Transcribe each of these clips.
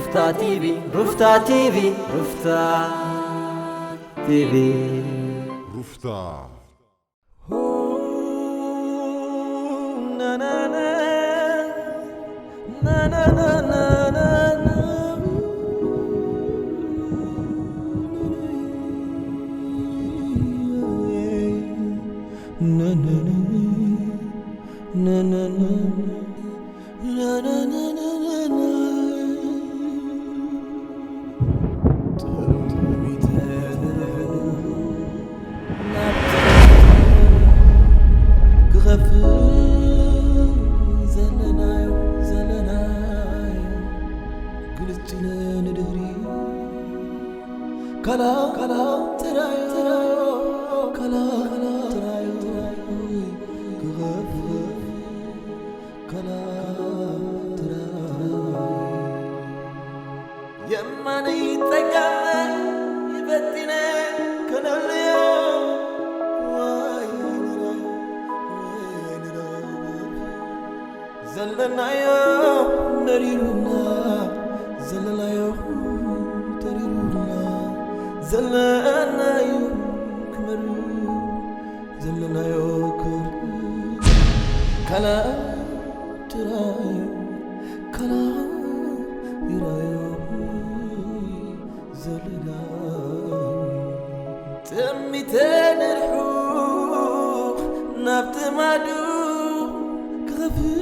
ሩፍታ ቲቪ፣ ሩፍታ ቲቪ፣ ሩፍታ ቲቪ። ሩፍታ ክኸፍእ ዘለናዮ ዘለናዮ ግልጽ ኢለ ንድሕሪ ካላ ካላ ጥራዮ ካላ ካላ ጥራዮ ክኸፍእ ካላ ጥራዮ የማነይ ጸጋመይ በቲነ ከነልዮ ዋይ ንራይ ዋይ ንራይ ዘለናዮ መሪሩና ዘለናዮ ተሪሩና ዘለናዮ ክመርር ዘለናዮ ክብሪ ካላ ትራዮ ካላ ይራዮ ዘለና ጥሚተ ንርሑ ናብቲ ማዱ ክኸፍእ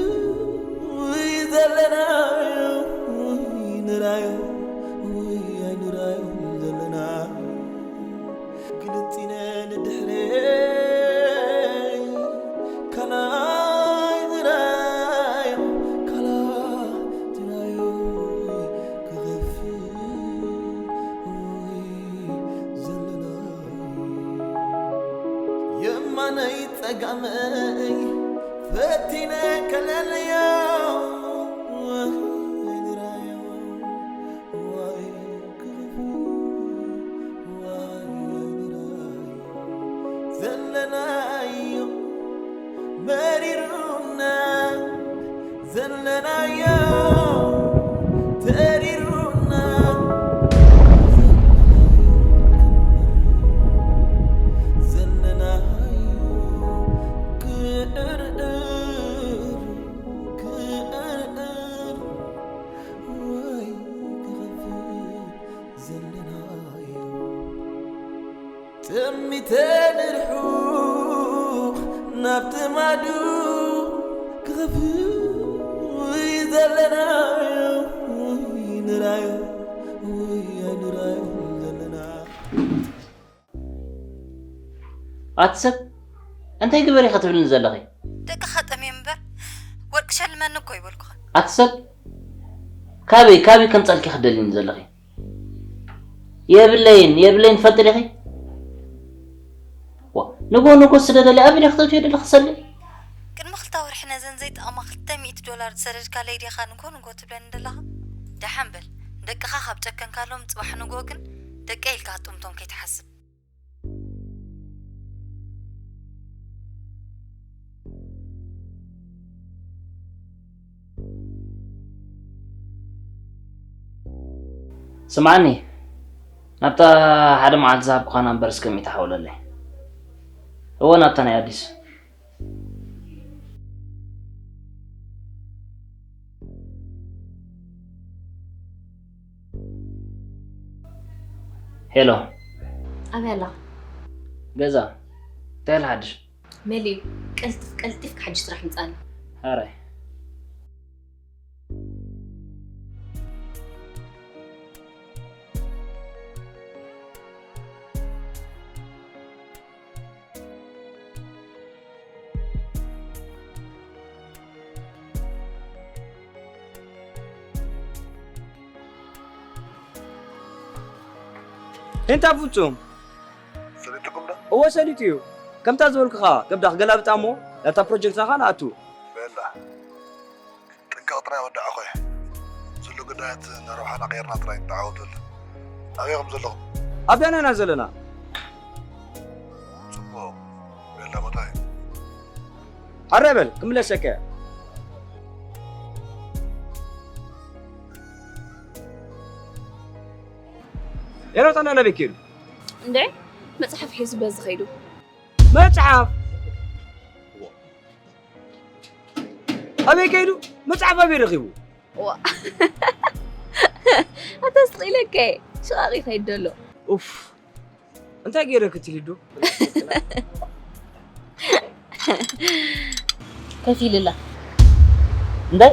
ወይ ዘለናዮ ወይ ንራዮ ወይ ኣይንራዮ ዘለና ግልጽ ኢለ ንድሕረይ ካላይ ዝራዮ ካላ ዝራዮ ክኸፍእ ወይ ዘለና የማነይ ጸጋመይ ፈቲነ ከለልዮ ወይ ዝራዮ ዘለናዮ መሪሩና ዘለናዮ ተሪሩና ዘለናዮ ክእርር ክእርር ወይ ክኸፍእ ዘለናዮ ጥሚተ ንርሑ ናብቲ ማዱ ክኸፍእ ዘለናዮ ንራዮ ወይ ኣይንራዮ ዘለና ኣቲ ሰብ እንታይ ግበሪ ክትብልኒ ዘለኺ? ደቅኻ ጠምዮም እምበር ወርቂ ሸልመኒ እኮ ይበልኩኻ። ኣቲ ሰብ ካበይ ካበይ ከምፀልኪ ክትደልኒ ዘለኺ? የብለይን የብለይን ትፈልጢ ዲኺ? ዋ ንጎ ንጎ ስደደሊ ኣበይ ዲኺ ተእትዮ ደለኺ ሰለይ? ቅድሚ ክልተ ወርሒ ነዘን ዘይጠቕማ ክልተ ሚእቲ ዶላር ዝሰደድካለይ ዲኻ ንጎ ንጎ ትብለኒ ዘለኻ? ደሓን በል ንደቅኻ ካብ ጨከንካሎም ፅባሕ ንጎ ግን ደቀይ ኢልካ ክትጥምቶም ከይትሓስብ። ስምዓኒ ናብታ ሓደ መዓልቲ ዝሃብኩኻ ናምበር እስከ ሚእቲ ሓውለለይ። እወ ናብታ ናይ ኣዲስ። ሄሎ። ኣበይ ኣለኻ? ገዛ። እንታይ ኣሎ ሓድሽ? መሊኡ። ቀልጥፍ ቀልጢፍካ ሓድሽ ስራሕ ምጻኒ። ሕራይ። እንታ ፍጹም ሰሊጥኩም ዶ? እወ ሰሊጡ እዩ። ከምታ ዝበልኩኻ ገብዳ ክገላብጣ እሞ ናብታ ፕሮጀክትና ኸኣ ንኣቱ። በላ ጥንቃቕ ጥራይ ወዳዕኾ ዘሎ ግዳያት ንረብሓና ቀይርና ጥራይ ንተዓወተሉ። ኣበይ ኢኹም ዘለኹም? ኣብያና ኢና ዘለና። ጽቡቕ በላ ቦታ እዩ። ኣረ በል ክምለሰከ። ዮናታን ኣበይ ከይዱ? እንዴ መጽሓፍ ሒዙ በዚ ከይዱ። መጽሓፍ ኣበይ ከይዱ? መጽሓፍ ኣበይ ረኺቡ? ዋ ኣታ ስቕ ኢለከ ሽቓቕ ይኸይድ ዘሎ። ኡፍ እንታይ ገይረ ክትሊዱ? ከፊልላ እንታይ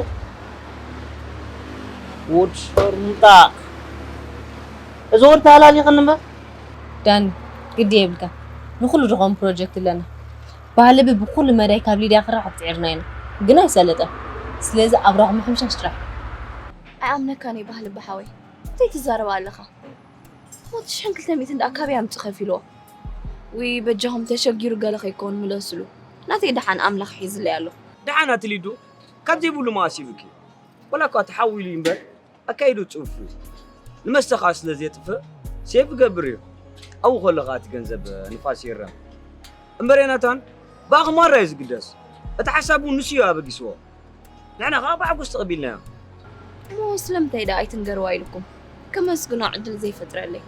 ውድ ሸርሙጣ እዚ ወዲ ተሃላሊኽን እምበር ዳኒ ግዲ የብልካ ንኩሉ ድኾን ፕሮጀክት ኣለና ባህልቢ ብኩሉ መዳይ ካብ ሊድያ ክራኸብ ፅዒርና ኢና ግን ኣይሰለጠን ስለዚ ኣብራኹ ምሕምሻሽ ጥራሕ ኣይኣምነካን እየ ባህልቢ ሓወይ እንታይ ትዛረብ ኣለኻ ሞት ሽሕን ክልተ ሚእትን ደኣ ካበይ ኣምፂ ከፊልዎ ውይ በጃኹም ተሸጊሩ ገለ ከይከውን ምለስሉ ናተይ ደሓን ኣምላኽ ሒዝለይ ኣሎ ደሓን ኣትሊዱ ካብ ዘይብሉ መኣስ ይብኪ ወላ እኳ ተሓዊሉ እዩ እምበር ኣካይዱ ፅፉፍ እዩ ንመስተኻ ስለ ዘጥፍእ ሴፍ ይገብር እዩ ኣብኡ ከለኻ እቲ ገንዘብ ንፋስ ይረም እምበር ዮናታን ብኣኽማራ እዩ ዝግደስ እቲ ሓሳብ እውን ንሱ እዩ ኣበጊስዎ ንሕና ከዓ ብሓጎስ ተቐቢልናዮ እሞ ስለምንታይ ደኣ ኣይትንገርዋ ኢልኩም ከመስግኖ ዕድል ዘይፈጥረለይ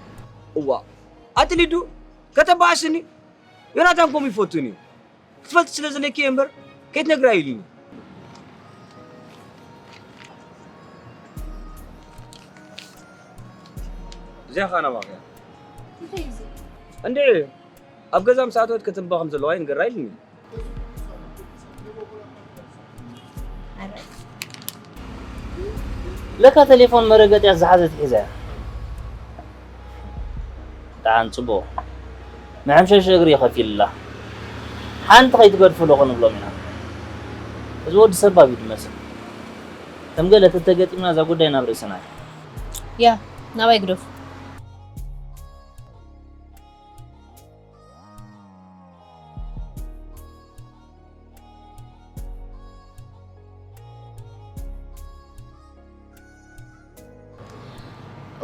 እዋ ኣትሊዱ ከተባኣስኒ ዮናታን ከምኡ ይፈቱን እዩ ክትፈልጥ ስለ ዘለኪ እየ እምበር ከይትነግራ ኢሉኒ እዚኣ ኻና ባኽያ እንድዒ ኣብ ገዛ ምስ ኣተወት ክትንባ ከም ዘለዋ ይንገራ ኢሉኒ ለካ ቴሌፎን መረገጢያ ዝሓዘት ሒዛ እያ ደሓን ፅቡቕ መሐምሸሽ እግሪ ከፊልላ ሓንቲ ከይትገድፍሉ ክንብሎም ኢና እዚ ወዲ ሰባብ እዩ ዝመስል ከም ገለ ተተገጢምና እዛ ጉዳይ ናብ ርእስና እዩ ያ ናባይ ግደፉ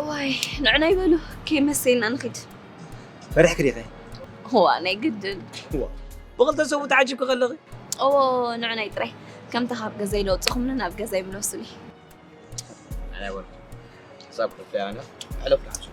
ዋይ ንዕናይ በሉ ከይመሰልና ንኺድ ፈሪሕኪ ዲኸ ዋ ናይ ግድን ብኽልተ ሰቡ ተዓጂብኪ ከለኺ እዎ ንዕናይ ጥራይ ከምታ ካብ ገዛይ ለውፅኹምኒ ናብ ገዛይ ምለሱኒ ኣነ ወር ክሳብ ክፍያ ኣነ ሕለፍ ላሕሱ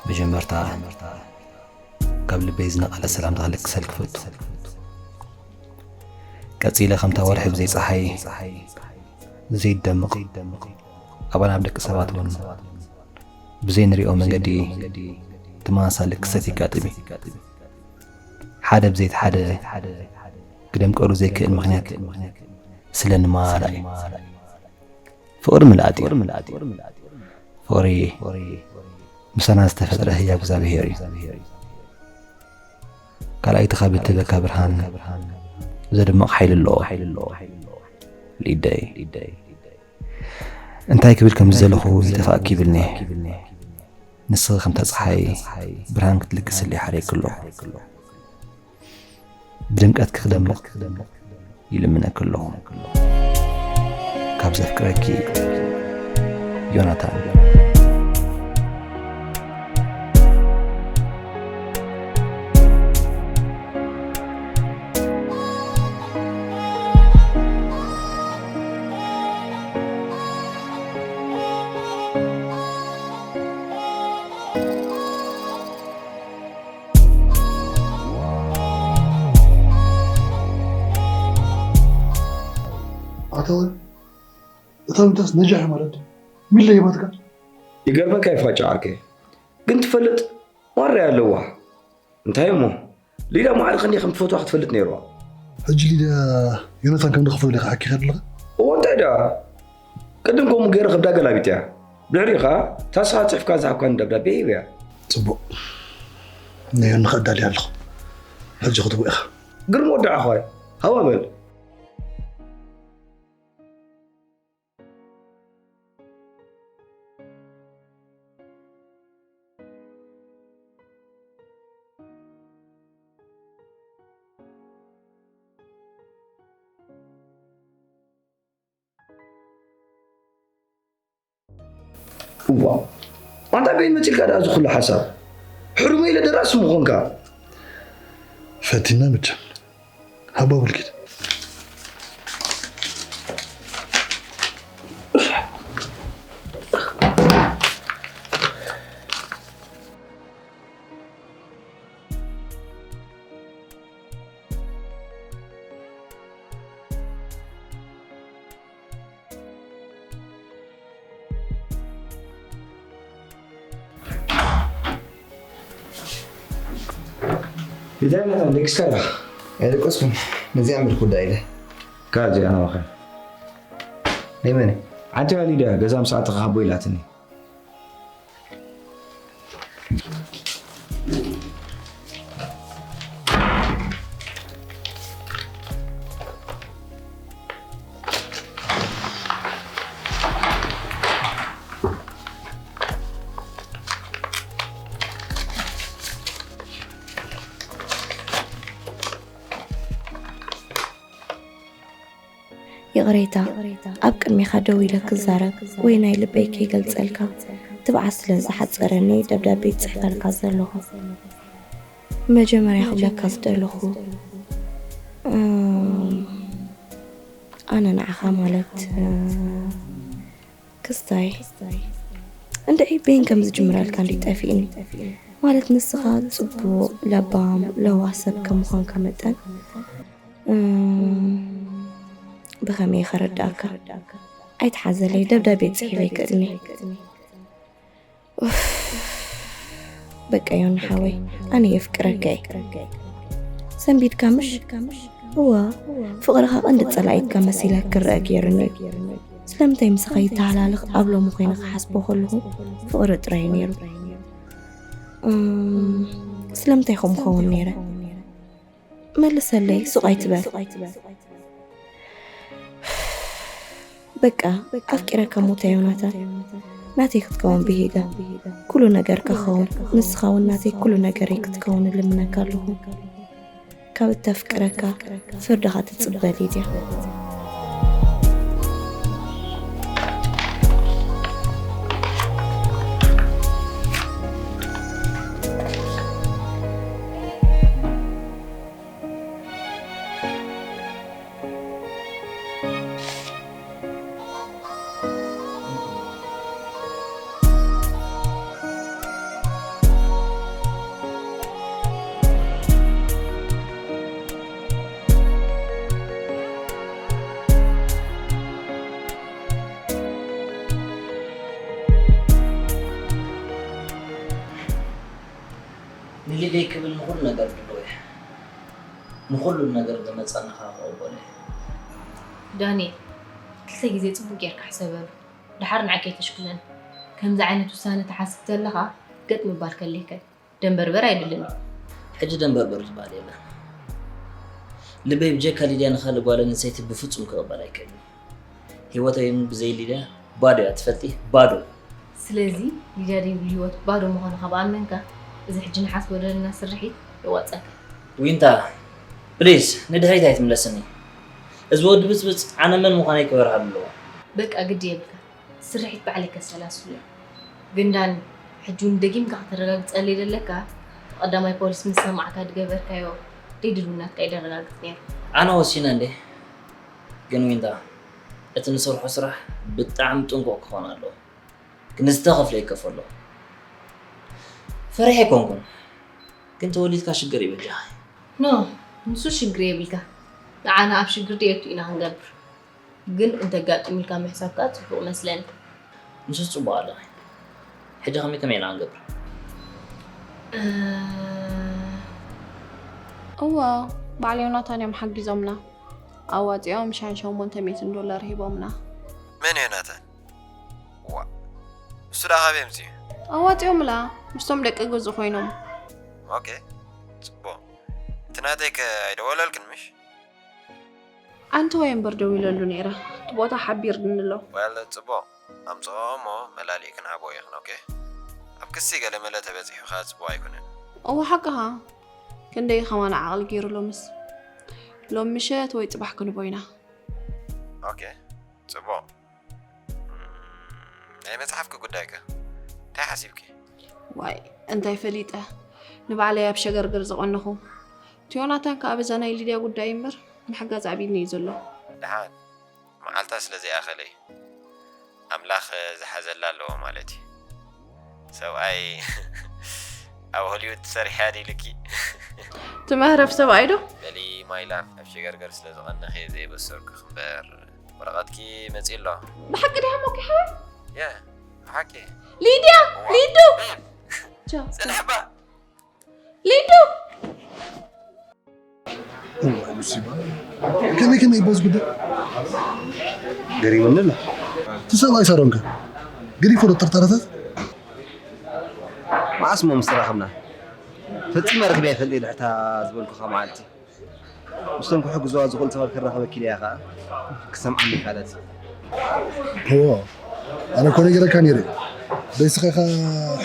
መጀመርታ ካብ ልበይ ዝነቐለ ሰላምታ ክልግሰልኪ ክፈቱ። ቀጺለ ከምታ ወርሒ ብዘይ ጸሓይ ዘይደምቕ ኣባና ኣብ ደቂ ሰባት እውን ብዘይ ንሪኦ መንገዲ ተመሳሳሊ ክስተት የጋጥም እዩ። ሓደ ብዘይቲ ሓደ ክደምቀሉ ዘይክእል ምኽንያት ስለ ንማላእ እዩ። ፍቕሪ ምልኣት እዩ። ፍቕሪ ምሳና ዝተፈጥረ ህያብ እግዚኣብሄር እዩ። ካልኣይቲ ካብ እትህበካ ብርሃን ዘድምቕ ሓይሊ ኣለዎ። ሊደይ እንታይ ክብል ከም ዝደለኹ ይጠፋእኪ ይብልኒ። ንስኺ ከምታ ጸሓይ ብርሃን ክትልግስለይ ሓርየኪ ኣለኹ። ብድምቀት ክደምቕ ይልምነኪ ኣለኹ ካብ ዘፍቅረኪ ዮናታን። እታ ዊንታስ ነጃሕ ማለት ድዩ? ሚለ ሂባትካ? ይገርመካ እዩ ፋጫ ዓርከይ፣ ግን ትፈልጥ ማራ ኣለዋ። እንታይ እሞ ሊዳ ማዕረ ክንደይ ከም ትፈትዋ ክትፈልጥ ነይርዋ። ሕጂ ሊዳ ዮናታን ከም ዝኸፈሉ ዲኻ ሓኪኻ ኣለኻ? እዎ እንታይ ደኣ ቅድም ከምኡ ገይረ ከብዳ ገላቢጥ እያ። ድሕሪኡ ኸኣ እታ ንስኻ ጽሒፍካ ዝሃብካኒ ደብዳቤ ሂበያ። ጽቡቕ ናይ ዮኒ ከኣ ኣዳልያ ኣለኹ። ሕጂ ክትቦ ኢኻ። ግርም ወዲ ዓዃይ ሃዋ በል። እዋ ኣንታ በይን መፂልካ ደኣ ዝኩሉ ሓሳብ ሕሩመ ኢለ ደራሲ ምኾንካ ፈቲና ብቻ ሓባቡል ኪድ ቢታይነታ ደቂስካ ዳ ኣይደቀስኩን። ነዚኣ ምልክ ጉዳይ ኢለ ካብ እዚኣ ናባኸ ናይ መን? ሓንቲ ሊድያ ገዛ ምስ ኣተኻ ሃቦ ኢላትኒ። ይቕሬታ፣ ኣብ ቅድሜኻ ደው ኢለ ክዛረብ ወይ ናይ ልበይ ከይገልጸልካ ትብዓት ስለ ዝሓጸረኒ ደብዳበ ይጽሕፈልካ ዘለኹ። መጀመርያ ክብለካ ዝደለኹ፣ ኣነ ንዓኻ ማለት ክስታይ እንድዒ በይን ከም ዝጅምረልካ እንዲ ጠፊእኒ ማለት ንስኻ ጽቡቕ ለባም ለዋህ ሰብ ከም ምዃንካ መጠን ብኸመይ ከረድኣካ ኣይትሓዘለይ ደብዳቤ ጽሒፈ ኣይክእልኒ በቃ ዮኒ ሓወይ ኣነ የፍቅረካ እየ ሰንቢድካ ምሽ እዋ ፍቕርኻ ቀንዲ ጸላኢትካ መሲለ ክረአ ገይሩኒ እዩ ስለምንታይ ምሳኻ ይተሃላልኽ ኣብ ሎሚ ኮይነ ክሓስቦ ከለኹ ፍቕሪ ጥራይ ነይሩ ስለምንታይ ከምኡ ኸውን ነይረ መልሰለይ ሱቕ ኣይትበል በቃ ኣፍቂረካ ሞተ ዮናታን ናተይ ክትከውን ብሂጋ ኩሉ ነገርካ ኸውን ንስኻ እውን ናተይ ኩሉ ነገረይ ክትከውን እልምነካ ኣለኹ ካብ እተፍቅረካ ፍርድኻ ትጽበ ሊድያ ንሊደይ ክብል ንኹሉ ነገር ድልው እየ። ንኹሉ ነገር ዝመፀኒ ከዓ ክቕበሎ እየ። ዳንኤል፣ ክልተ ግዜ ፅቡቕ ጌርካ ሕሰበሉ። ደሓር ንዓይ ከይተሽክለኒ። ከምዚ ዓይነት ውሳነ ትሓስብ ተለኻ ገጥ ምባል ከሊእካ እዩ። ደንበርበር ኣይደልን እዩ። ሕጂ ደንበርበር ዝበሃል የለን። ልበይ ብጀካ ሊድያ ንኻልእ ጓል ኣንስተይቲ ብፍጹም ክቕበል ኣይክእልን እዩ። ህይወተይ እውን ብዘይ ሊድያ ባዶ እያ ትፈልጢ፣ ባዶ። ስለዚ ሊድያ ደይብሉ ህይወት ባዶ ምዃኑ ካብ ኣመንካ፣ እዚ ሕጂ ንሓስቦ ዘለና ስርሒት የዋጽኣካ። ዊንታ ፕሊዝ ንድሕሪት ኣይትምለስኒ። እዚ ወዲ ብጽብጽ ኣነ መን ምዃነይ ክበርሃሉ ኣለዎ። በቃ ግዲ የብልካ። ስርሒት ባዕለይ ከሰላስሎ እየ። ግን ዳኒ፣ ሕጂ እውን ደጊምካ ከተረጋግጸለይ ደለካ፣ ቀዳማይ ፖሊስ ምስ ሰማዕካ ድገበርካዮ ደይድልውናትካ እዩ ደረጋግጽ ነይሩ። ኣነ ወሲነ እንዴ? ግን ዊንታ፣ እቲ ንሰርሖ ስራሕ ብጣዕሚ ጥንቁቕ ክኾን ኣለዎ። ግን ዝተኸፍለ ይከፈሎ። ፈሪሐ ኣይኮንኩን፣ ግን ተወሊድካ ሽግር ይበጃኻ። ኖ፣ ንሱ ሽግር የብልካ። ንዓና ኣብ ሽግር ድየቱ ኢና ክንገብር። ግን እንተጋጢሙልካ ምሕሳብ ከኣ ጽቡቕ መስለኒ። ንሱ ጽቡቕ ኣለኺ። ሕጂ ከመይ ከመይ ኢና ክንገብር? እ፣ እወ፣ በዓል ዮናታን እዮም ሓጊዞምና። ኣዋጺኦም ሽሕን ሸሞንተ ሚእትን ዶላር ሂቦምና። መን እዩ ዮናታን? ዋ፣ እሱ ደኣ ካበይ ኣምጺኡ? ኣዋጺኦምላ፣ ምስቶም ደቂ ገዝኡ ኮይኖም። ኦኬ፣ ጽቡቕ። እቲ ናተይ ከ ኣይደወለልክን ምሽ? ኣንቲ ወይ እምበር ደዊለሉ ነይረ። እቲ ቦታ ሓቢርኒ ኣሎ። ዋል፣ ጽቡቕ። ኣምጽኦ እሞ መላሊእ ክንሃቦ ኢኽን፣ ኦኬ? ኣብ ክሲ ገለ መለ ተበጺሑ ከኣ ጽቡቕ ኣይኮነን። እወ፣ ሓቅኻ። ክንደይ ከማን ዓቕሊ ገይሩ ሎምስ። ሎም ምሸት ወይ ጽባሕ ክንቦ ኢና። ኦኬ፣ ጽቡቕ። እም፣ ናይ መጽሓፍኪ ጉዳይ ከ? እንታይ ሓሲብኪ? ዋይ፣ እንታይ ፈሊጠ። ንባዕለይ ኣብ ሸገርገር ዝቐነኹ። እቲ ዮናታን ከኣ በዛ ናይ ሊድያ ጉዳይ እምበር፣ ምሕጋዝ ኣብ ኢድኒ እዩ ዘሎ። ደሓን፣ መዓልታ ስለ ዘይኣኸለ እዩ። ኣምላኽ ዝሓዘላ ኣለዎ ማለት እዩ። ሰብኣይ ኣብ ሆሊውድ ሰሪሐ ድዩ ኢልኪ? እቲ መህረፍ ሰብኣይ ዶ? በሊ ማይ ላቭ፣ ኣብ ሸገርገር ስለ ዝቐነኺ እየ ዘየበሰርኩ እምበር፣ ወረቐትኪ መጺኡ ኣሎ። ብሓቂ ዲኻ ሞኪ ሓወይ? የ፣ ብሓቂ። ሊድያ! ሊዱ! ቻው፣ ቻው። ጽንሕባ! ሊዱ! እዋይ ሙሲባ፣ ከመይ ከመይ ይባዝ ጉዳይ? ገሪሙኒ ኣሎ። እቲ ሰብኣይ ሳሮን ከ? ገዲፎ ዶ ጥርጣረታት? መዓስ እሞ ምስ ተራኸብና? ፈጺመ ረኺበያ ኣይፈልጥን እየ ድሕርታ ዝበልኩኻ መዓልቲ። ምስቶም ክሕግዝዋ ዝኽእሉ ሰባት ክራኸበኪ ኢለ እያ ኸኣ ክሰምዓኒ ይካለት። እዎ፣ ኣነ እኮ ነጊረካ ነይረ። በይስኻ ኢኻ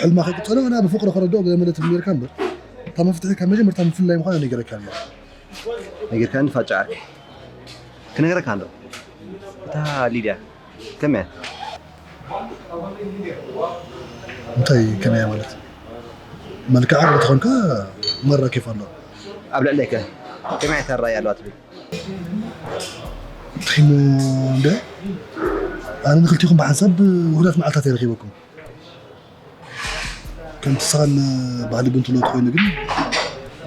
ሕልማ ከይቅጸሎ፣ ኣነ ብፍቕሪ ክረድኦ ገለ መለ ትብል ነይርካ እምበር፣ እታ መፍትሒ ካብ መጀመርታ ምፍልላይ ምዃና ነጊረካ ነይረ። ነጊርካኒ ፋጫ ዓርከይ። ክነግረካ እንዶ። እታ ሊድያ ከመይ እያ? እንታይ ከመይ እያ ማለት? መልክዓ ክልተ ኾንካ ማራ ኬፍ ኣለዋ። ኣብ ልዕለይ ከ ከመይ ዓይነት ኣረኣእያ ኣለዋ ትብል? እንታይ እሞ እንደ ኣነ ንክልቲኹም ብሓንሳብ ውሑዳት መዓልታት እየ ረኺበኩም። ከምቲ ስኻን ባህሊ ብንትሎ ተኾይኑ ግን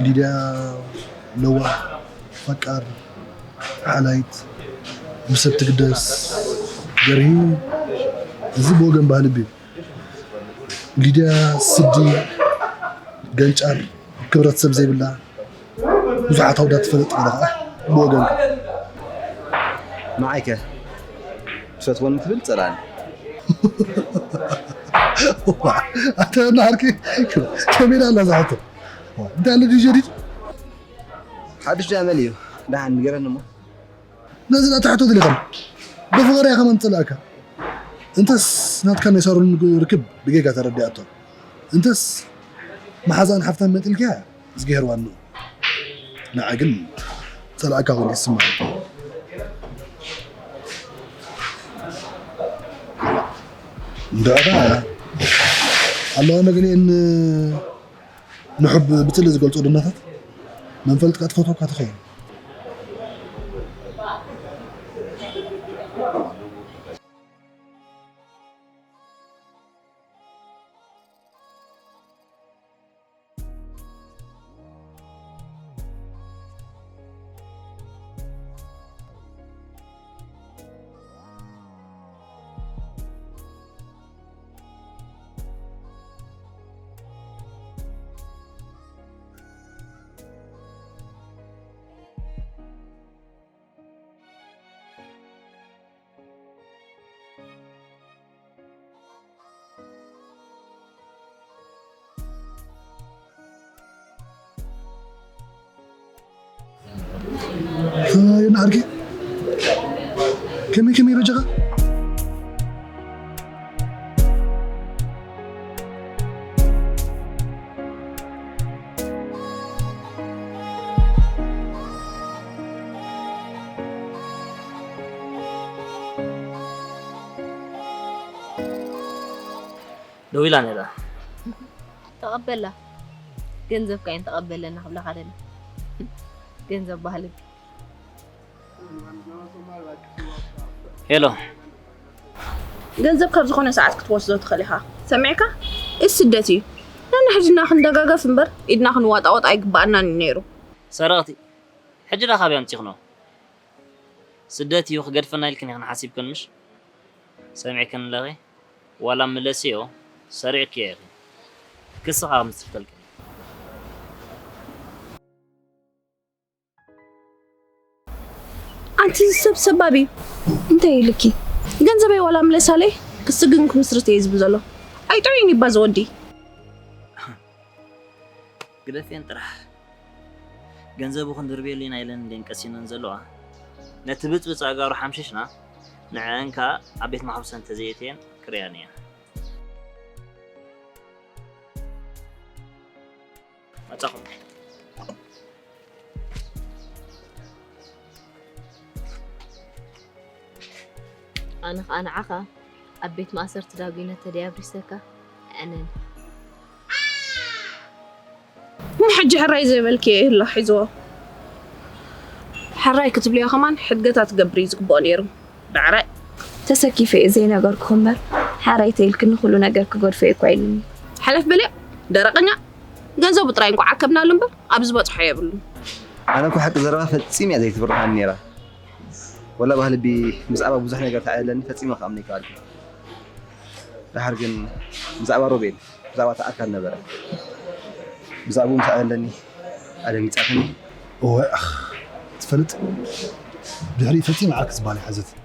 ሊድያ ለዋህ፣ ፈቃር፣ ሓላይት፣ ብሰብ ትግደስ፣ ገርሂ፣ እዚ ብወገን ባህሊ ብዩ። ሊድያ ስዲ፣ ገንጫር፣ ክብረት ሰብ ዘይብላ፣ ብዙሓት ኣውዳት ትፈልጥ ገለ ኸዓ ብወገንካ። ንዓይከ ትፈትወኒ ትብል ጸላእኒ? ዋ፣ ኣንተ ናሃርኪ ከመይ ደኣ ኣላ እዛ ሕቶ? ዋ፣ እንታይ ኣሎ ድዩ ጀዲድ? ሓድሽ ደኣ መን እዩ? ደሓን ንገረኒ እሞ። ነዚ ደኣ ትሓቶ ድሊኻ? ብፍቕሪ እያ ከማን ትጸልኣካ። እንተስ ናትካ ናይ ሳሮን ርክብ ብጌጋ ተረዲኣቶ። እንተስ መሓዛን ሓፍታን መንጢልካያ? እዝግሄር ዋንኡ። ንዓይ ግን ጸላእካ ኮይኑ ይስምዓኒ። እንድዕኻ ኣለዋ ነገንኤን ንሑብ ብጽልኢ ዝገልጾ ደናታት መንፈልጥካ ትፈትወካ ትኸውን። ዮና ዓርኪ ከመይ ከመይ በጃኻ? ደዊላ ነይራ። ተቐበላ። ገንዘብካ እየን ተቐበለና ክብለኻ ደለ። ገንዘብ ባህሊ። ሄሎ። ገንዘብ ካብ ዝኾነ ሰዓት ክትወስዶ ትኽእል ኢኻ። ሰሚዕካ? እዚ ስደት እዩ። ነንሕድና ክንደጋገፍ እምበር ኢድና ክንዋጣወጥ ኣይግበኣናን እዩ ነይሩ። ሰረቕቲ። ሕጂ ደኣ ካበይ ኣምጺኽኖ? ስደት እዩ ክገድፈና ኢልክን ኢኽን ሓሲብክን ምሽ? ሰሚዕክን ኣለኺ? ዋላ ምለስዮ ሰሪቕክዮ ኢኺ። ክስኻ ክምስርተልክን። ኣንቲ ሰብ ሰባቢ እንታይ ኢልኪ? ገንዘበይ ዋላ ምለሳለይ ክስግን ክምስርት እየ ዝብል ዘሎ። ኣይጥዑይን ይባ ዝወዲ። ግደፍየን ጥራሕ። ገንዘቡ ክንድርብየሉ ኢና ኢለን እንዴን ቀሲነን ዘለዋ። ነቲ ብጽብጽ ኣጋሩ ሓምሽሽና ንዐን ከኣ ኣብ ቤት ማሕቡሰን ተዘየትየን ክርእያን እያ። መጻኹም። ኣነ ኸኣ ንዓኻ ኣብ ቤት ማእሰርቲ ዳጒነ ተደይ ኣብሪሰካ። ኣነን ምን ሕጂ ሕራይ ዘይበልክዮ ይህሎ ሒዝዎ። ሕራይ ክትብልዮ ከማን ሕድገታት ክገብር እዩ ዝግብኦ ነይሩ። ዳዕራይ ተሰኪፈ እየ ዘይነገርኩኹ እምበር ሓራይ ተይልክኒ ኩሉ ነገር ክገድፎ እየ እኳ ኢሉኒ። ሓለፍ በልዮ ደረቐኛ። ገንዘቡ ጥራይ እንኳ ዓከብናሉ እምበር ኣብ ዝበጽሖ የብሉን። ኣነ እኮ ሓቂ ዘረባ ፈጺመ እያ ዘይትብርሃኒ ነይራ። ወላ ባህልቢ ብዛዕባ ብዙሕ ነገር ተዓለኒ ፈጺመ ክኣምነ ኣይከኣልኩን። ደሓር ግን ብዛዕባ ሮቤል ብዛዕባ እቲ ኣካል ነበረ። ብዛዕባኡ ምስ ኣበለኒ ኣደንጊጻትኒ። እወ ኣኽ ትፈልጥ ድሕሪኡ ፈጺማ ዓርኪ ዝበሃል ኣይሓዘትን።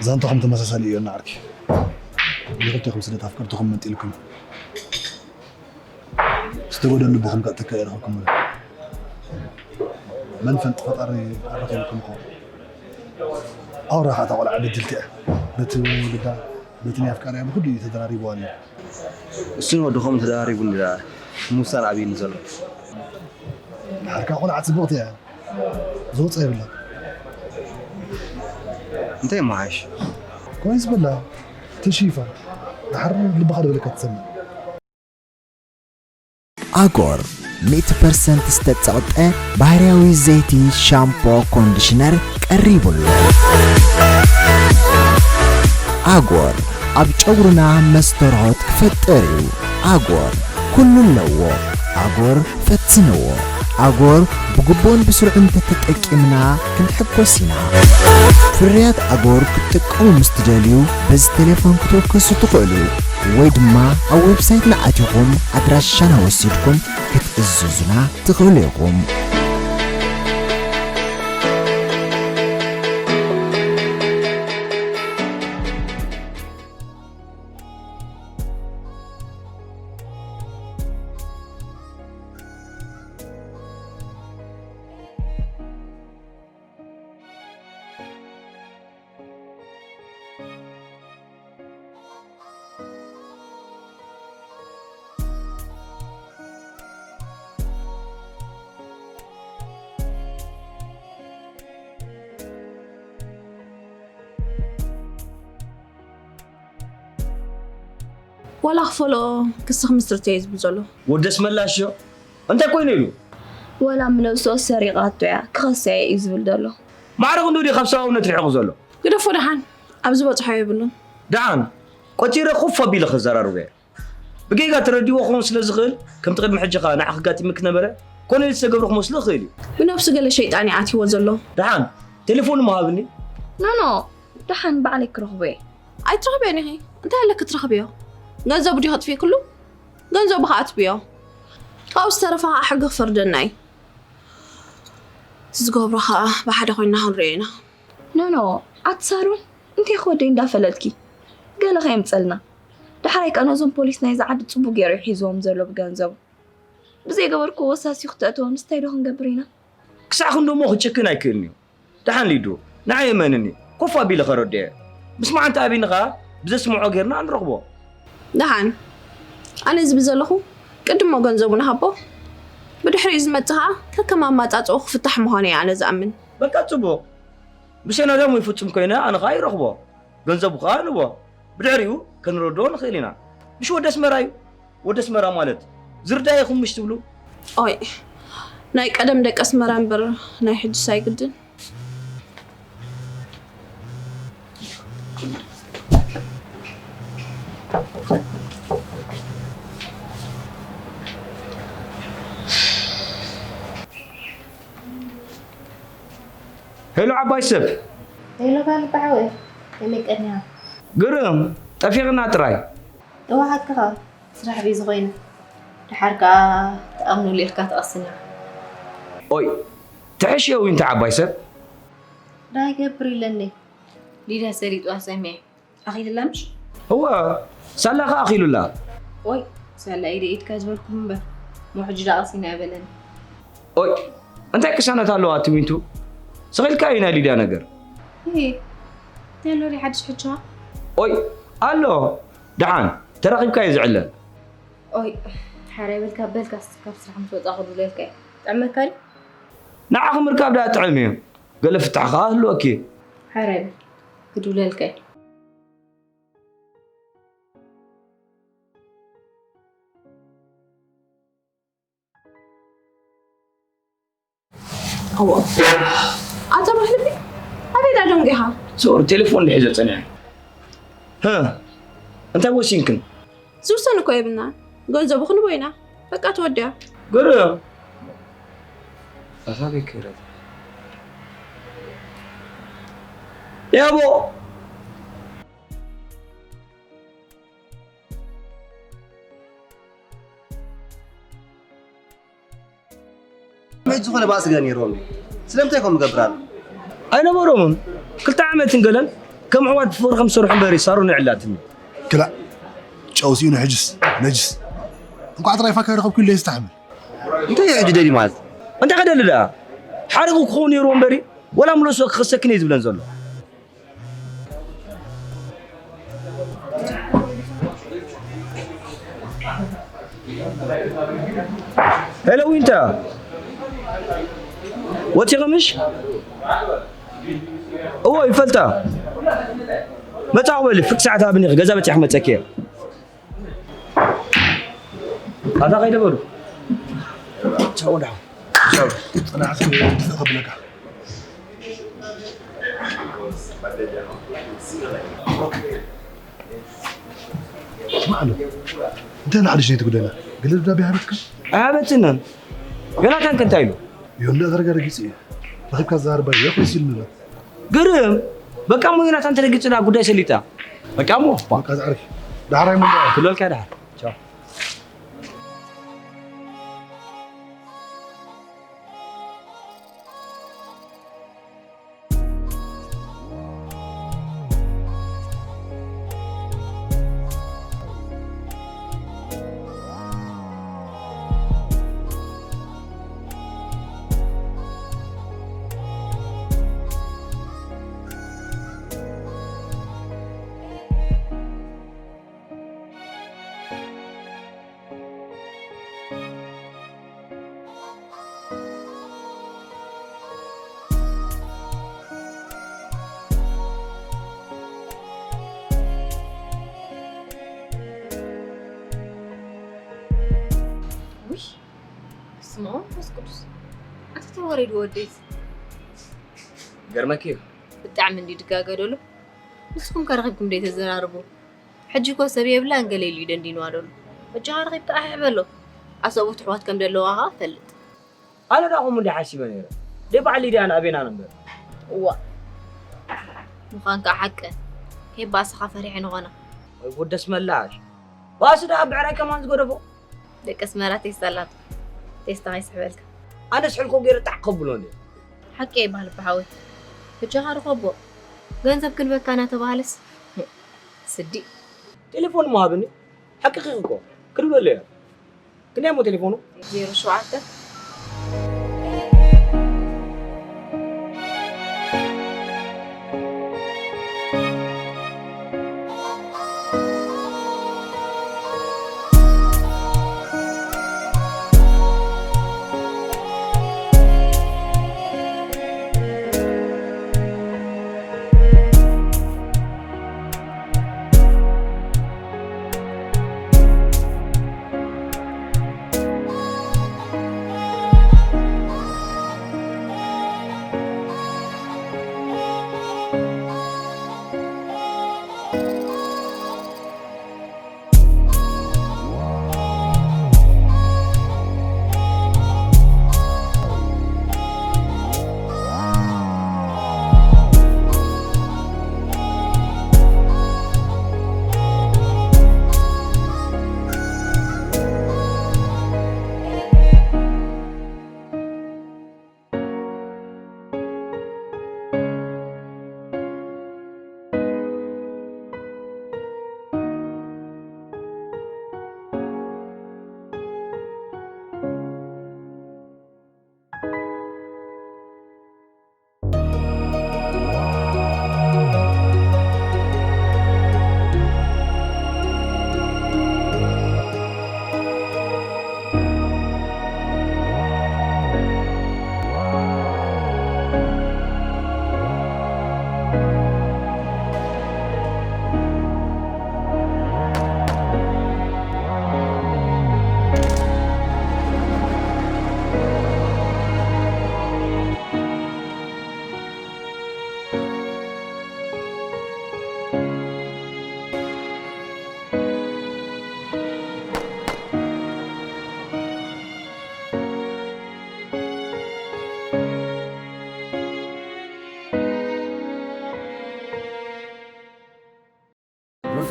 ዛንታኹም ተመሳሳሊ እዩ እና ዓርኪ ንኽልቴኹም ስደት ኣፍቀርትኹም መንጢልኩም ዝተጎደለ ልብኹም ከእተካ እየ ረኸብኩምሉ። መን ፈልጥ ፈጣሪ ኣረኺብኩም ይኸውን። ኣውራ ኸዓ እታ ቆልዓ በድልቲ እያ። በቲ ወለዳ በቲ ናይ ኣፍቃሪያ ብኹሉ እዩ ተደራሪብዋ ነይሩ። እሱን ወዲ ኸምኡ ተደራሪቡ እንድላ ምውሳን ኣብዩኒ ዘሎ። ድሓር ከኣ ቆልዓ ጽብቕቲ እያ። ዝወጽኣ የብላን። እንታይ እሞ ሓይሽ? ኮይስ በላ ተሽይፋ ድሓር ልብኻ ዝበለካ ትሰምዕ። ኣጎር ሚእቲ ፐርሰንት ዝተጸቕጠ ባህርያዊ ዘይቲ ሻምፖ ኮንዲሽነር ቀሪቡ ኣሎ። ኣጎር ኣብ ጨጉርና መስተርሆት ክፈጥር እዩ። ኣጎር ኩሉ ኣለዎ። ኣጎር ፈትንዎ። ኣጎር ብግቡእን ብስሩዕን እንተተጠቂምና ክንሕጎስ ኢና። ፍርያት ኣጎር ክትጥቀሙ ምስ ትደልዩ በዚ ቴሌፎን ክትውከሱ ትኽእሉ። ወይ ድማ ኣብ ዌብሳይትና ኣቲኹም ኣድራሻና ወሲድኩም ክትእዝዙና ትኽእሉ ኢኹም። ዋላ ክፈሎ ክስኽ ምስርት እየ ዝብል ዘሎ። ወደስ መላሽዮ እንታይ ኮይኑ ኢሉ? ወላ ምነብስኦ ሰሪቓቶ እያ ክኸሰያ እዩ ዝብል ዘሎ። ማዕረ ክንዱ ድዩ ካብ ሰብኣውነት ርሒቑ ዘሎ? ግደፎ ደሓን ኣብ ዝበጽሖ የብሉን። ደሓን ቆጺረ ኮፍ ኣቢለ ከዘራርቦ እየ። ብጌጋ ተረዲእዎ ክኸውን ስለ ዝኽእል ከምቲ ቅድሚ ሕጂ ከኣ ንዓኺ ኣጋጢምኪ ነበረ ኮነ ኢሉ ዝተገብረ ክመስሎ ይኽእል እዩ። ብነብሱ ገለ ሸይጣን እዩ ኣትይዎ ዘሎ። ደሓን ቴሌፎኑ እሞ ሃብኒ። ኖኖ ደሓን ባዕለይ ክረኽቦ እየ። ኣይትረኽብዮን ኢኺ እንታይ ኣለኪ ትረኽብዮ። ገንዘቡ ድዩ ከጥፍእክሉ። ገንዘቡ ከኣ ኣጥፍእዮ። ካብኡ ዝተረፈ ከኣ ሕጊ ክፈርደና እዩ። እቲ ዝገብሮ ከኣ ብሓደ ኮይንና ክንሪኦ ኢና። ኖኖ ኣቲ ሳሮን እንታይ ክወደይ እንዳፈለጥኪ ገለ ከየምጸልና። ዳሕራይ ከኣ ነዞም ፖሊስ ናይዛ ዓዲ ጽቡቅ ገይሩ እዩ ሒዝዎም ዘሎ ብገንዘቡ። ብዘይገበርክዎ ወሳስዩ ክተእትወንስ እንታይ ዶ ክንገብር ኢና። ክሳዕ ክንድሞ ክጭክን ኣይክእልን እዩ። ደሓን ሊዱ ንዓይ እመንኒ ኮፍ ኣቢለ ከረድኦ እየ። ምስማዕ እንተ ኣብዩኒ ከኣ ብዘስምዖ ጌርና ንረኽቦ። ደሓን ኣነ ዝብል ዘለኹ ቅድሞ ገንዘቡ ንሃቦ ብድሕሪኡ ዝመጽእ ከኣ ከከም ኣማጻጽእኡ ክፍታሕ ምዃኑ እየ ኣነ ዝኣምን። በቃ ጽቡቕ ብሸነዶም ይፍጽም ኮይነ ኣነ ከኣ ይረኽቦ። ገንዘቡ ከኣ ንቦ ብድሕሪኡ ክንረድኦ ንኽእል ኢና። ምሽ ወዲ ኣስመራ እዩ። ወዲ ኣስመራ ማለት ዝርዳእ ኢኹም ምሽ ትብሉ። ኦይ ናይ ቀደም ደቂ ኣስመራ እምበር ናይ ሕጅስ ኣይግድን። ሄሎ ዓባይ ሰብ። ሄሎ ጋል በሓወይ፣ ከመይ ቀኒኻ? ግርም፣ ጠፊቕና ጥራይ። እዋ ሓቅኻ፣ ስራሕ ቢዚ ኮይነ። ደሓር ከኣ ተኣምኑሉ ኢልካ ትቐስን ኢኻ። ኦይ፣ ትሕሽ የዊ እንተ ዓባይ ሰብ። ዳይ ገብር ኢለኒ። ሊዳ ሰሊጥዋ ሰሚዐ። ኣኺልላ ምሽ? እወ፣ ሳላ ኸኣ ኣኺሉላ። ኦይ፣ ሳላ ኢደ ኢድካ ዝበልኩም እምበር፣ ሞ ሕጂ ዳኣ ቀሲና እያ በለኒ። ኦይ፣ እንታይ ቅሳነት ኣለዋ እቲ ዊንቱ? ስቕ ኢልካ እዩ ናይ ሊድያ ነገር። እሂ፣ እንታይ ኣሎ ድዩ ሓድሽ ሕጆኻ? ኦይ፣ ኣሎ። ደሓን፣ ተራኺብካ እዩ ዝዕለል። ኦይ፣ ሓራይ በልካ በልካስ ካብ ስራሕ ምስ ወጻኹ ድውለልካ እየ። ጥዕመካ ድዩ? ንዓኺ ምርካብ ደኣ ጥዑም እዩ። ገለ ፍታሕ ኸኣ ህልወኪ እዩ። ሓራይ በል፣ ክድውለልካ እየ። እዋ ኣታ ባህልቢ ኣበይ ደኣ ደንጒኻ? ሶሪ ቴሌፎን እንድሕር ዘጸኒሐ። ህ እንታይ ወሲንክን? ዝውሰን እኮ የብልናን። ገንዘቡ ክንቦ ኢና። በቃ ተወዲኣ። ግርም ኣሳበይ ክህረት ያቦ መች ዝኾነ ባእሲ ገለ ነይርዎም እዩ። ስለምንታይ ከምኡ ገብር ኣሎ? ኣይነበሮምን። ክልተ ዓመትን ገለን ከም ኣሕዋት ብፍቕሪ ከም ዝሰርሑ እምበር ሳሮን የዕላትኒ። ክላእ ጨው ስኢኑ ሕጅስ ነጅስ። እንቋዕ ጥራይ ፋካ ረኸብኩ ኢለ የስተሓምል። እንታይ እዩ ሕጂ ደልዩ ማለት? እንታይ ከደሊ ደኣ? ሓሪቑ ክኸውን ነይርዎ እምበሪ ወላ ምለሶ ክኽሰክን እየ ዝብለን ዘሎ። ሄሎ ዊንታ፣ ወፂኺ ምሽ? እዎ ይፈልጣ። መፃኹ በሊ፣ ፍርቂ ሰዓት ሃብኒ፣ ገዛ በፂሐ ክመፀኪ እየ። ኣታ ከይደ በሉ። ቻው ደሓን። ቻው። ፅናዕቲ ድፍእ ከብለካ። ስማዕ ኣሎ። እንታይ ንሓድሽ ነይቲ ጉዳይና? ገለ ደብዳቤ ሃበትካ? ኣይሃበትንን። ዮናታን ከ እንታይ ኢሉ? ዮንዳ ተረጋጊጽ እዩ። ረኺብካ ዝዛረባ እያ ኮይስ ኢልኒ። ግርም በቃ እሞ ዮናታን ተረጊጹ ዳ ጉዳይ ሰሊጣ። በቃ እሞ በቃ ዝዓርፍ። ዳሕራይ ምን ክብለልካ ድሓር። ቻው። ውይ በስመ አብ መንፈስ ቅዱስ። ኣታ ተወረድ ወደይ። ገርመኪ እዩ። ብጣዕሚ እንዲ ድጋገደሉ። ንስኹም ከረኺብኩም ደይ ተዘራርቡ። ሕጂ እኮ ሰብ የብላን ገለ ኢሉ እዩ ደንዲንዋ ደሎ። በጃኻ ረኺብካ ኣሕሕ በሎ። ኣሰብኡት ኣሕዋት ከም ደለዋ ኸኣ ፈልጥ። ኣነ ደኣ ከምኡ እንድየ ሓሲበ ነይረ። ደይ በዓል ሊድያን ኣቤናን እምበር። እዋእ ምዃንካ ሓቅን። ከይበኣስኻ ፈሪሐ ንኾና። ወይ ጉድ ደስ መላሽ። ባእሲ ደኣ ብዕራይ ከማን ዝገደፎ። ደቂ ኣስመራ ቴስታ ኣላቶ። ቴስታ ከይስሕበልካ። ኣነስ ሕልኮ ገይረ ጣዕ ከብሎ እንድየ። ሓቂ ይበሃል ብሓወይ። በጃኻ ርኸቦ። ገንዘብ ክንበካ እናተባህለስ። ስዲ። ቴሌፎን እሞ ሃብኒ። ሓቅኺ እኮ ክድውለሉ እየ። ክንደይ እሞ ቴሌፎኑ? ዜሮ ሸውዓተ።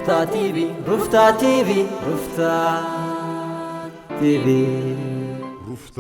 ሩፍታ ቲቪ፣ ሩፍታ ቲቪ፣ ሩፍታ ቲቪ። ሩፍታ